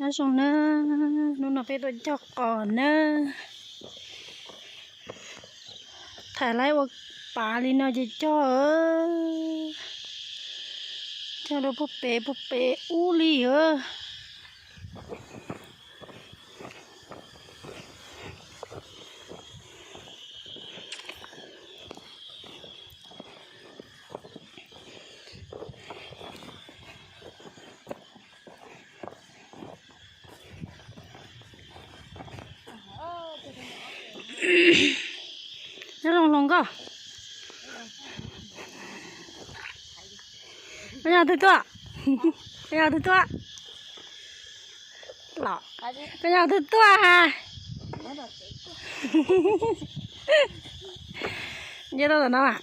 Nyob zoo na, hnub no peb tuaj cog qos na. Thaij laib ua pav li no ces cog, cog rau puag pem puag pem ub li os. Nyob zoo hluas nkauj. Koj yog twg tuaj? Koj yog twg tuaj? Los, koj yog twg tuaj ha? Nce tau tom no mas.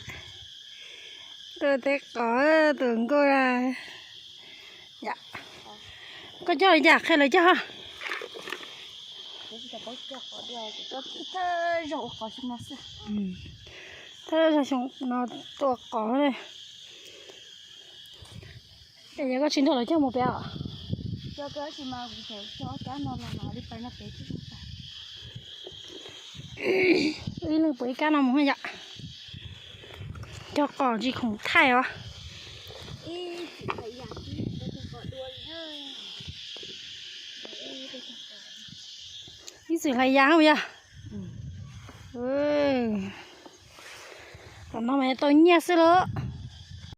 Tuaj teb qos tus nkauj. Koj cog li cas qhia lawv cog? Thawj zaug xyoo no tua qos ne. Es yog koj tsis nrog lawv cog mus pem os? Ib leeg puas ib kab no mus yom. Cog qos tsis khoom thaij os. Ib txwm hlais yas yog. Tom no mas tau nyiaj xwb lauj.